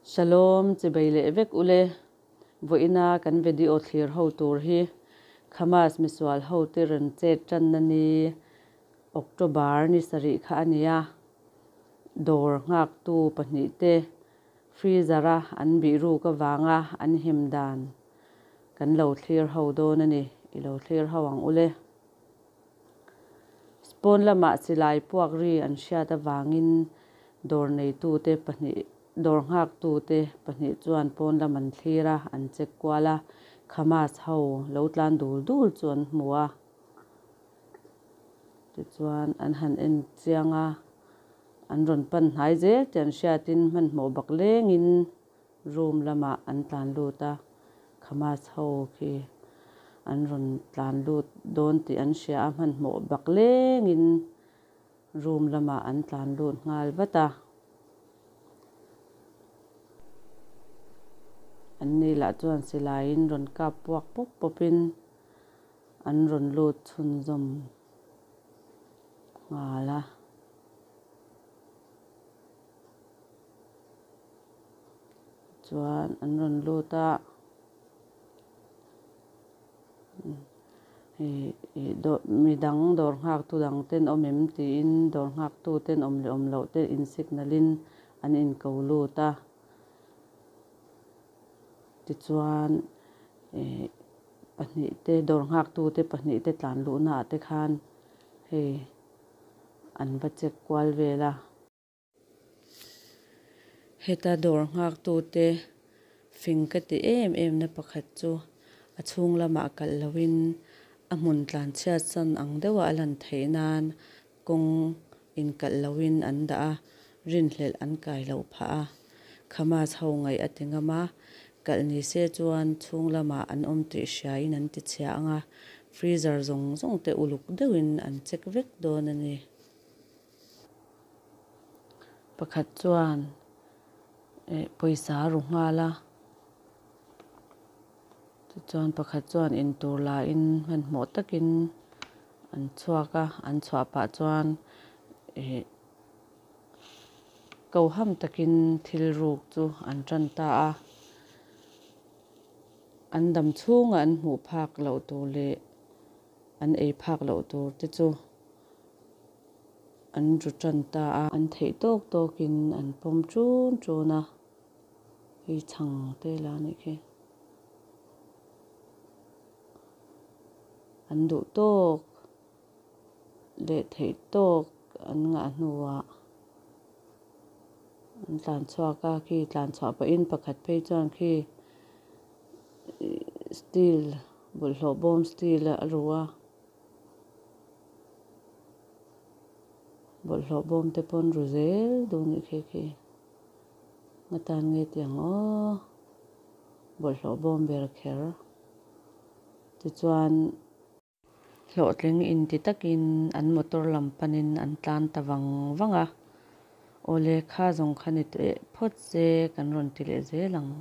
Shalom chibei leh vek ule vawiina kan video thlir ho tur hi Hamas misual ho te rawn chet tanna ni October ni sarih kha a nia dawr nghaktu pahnih te freezer a an bih ruk avanga an him dan kan lo thlir ho dawn a ni i lo thlir ho ang ule. Spawn lamah silai puak ri an hriat avangin dawr neitute pahnih dawr nghaktute pahnih chuan pawn lam an thlir a, an check kual a, Hamas ho lo tlan dul dul chu an hmu a. Tichuan an han en chiang a, an rawn pan hnai zel tih an hriatin hmanhmawh bak lengin room lamah an tlan lut a, Hamas ho khi an rawn tlan lut dawn tih an hria a, hmanhmawh bak lengin room lamah an tlan lut nghal vat a. An ni lah chuan silaiin rawn kap puak pawp pawpin an rawn lut chhunzawm nghal a. Chuan an rawn lut a midang dawr nghak tu dang ten awm em tiin dawr nghak tu ten awm leh awm loh te in signal in an in ko lut a tichuan ih pahnih te dawr nghak tu te pahnih te tlan luh na ah te khan hei an va check kual vel a. Heta dawr nghak tute fing ka ti em em na pakhat chu a chhung lamah kalh loin a hmun tlan chhiat san ang deuha a lan theih nan kawng inkalh loin an dah a, rinhlelh an kai loh phah a. Hamas ho ngaih a ti ngam a, kalh ni se chuan chhung lamah an awm tih hriain an ti chhia ang a, freezer zawng zawng te uluk deuhin an check vek dawn a ni. Pakhat chuan eh pawisa a ru nghal a, tichuan pakhat chuan intur la in hmanhmawh takin an chhuak a, an chhuah pah chuan eh koham takin thil ruk chu an tan ta a, an dam chhunga an hmuh phak loh tur leh an ei phak loh tur te chu. An ru tan ta a. An theih tawk tawkin an pawm tun tun a, hei chhang te la anih khi. An duh tawk leh theih tawk an ngah hnuah an tlan chhuak a, khi tlan chhuah pahin pakhat phei chuan khi steel bawlhhlawh bawm steel a ru a. Bawlhhlawh bawm te pawn ru zel duh nih khi khi nga tan nge tiang aw bawlhhlawh bawm ber kher tichuan hlawhtling inti takin an motor lam panin an tlan ta vang vang a awle kha zawng kha ni teh phawt se kan rawn ti leh zel ang.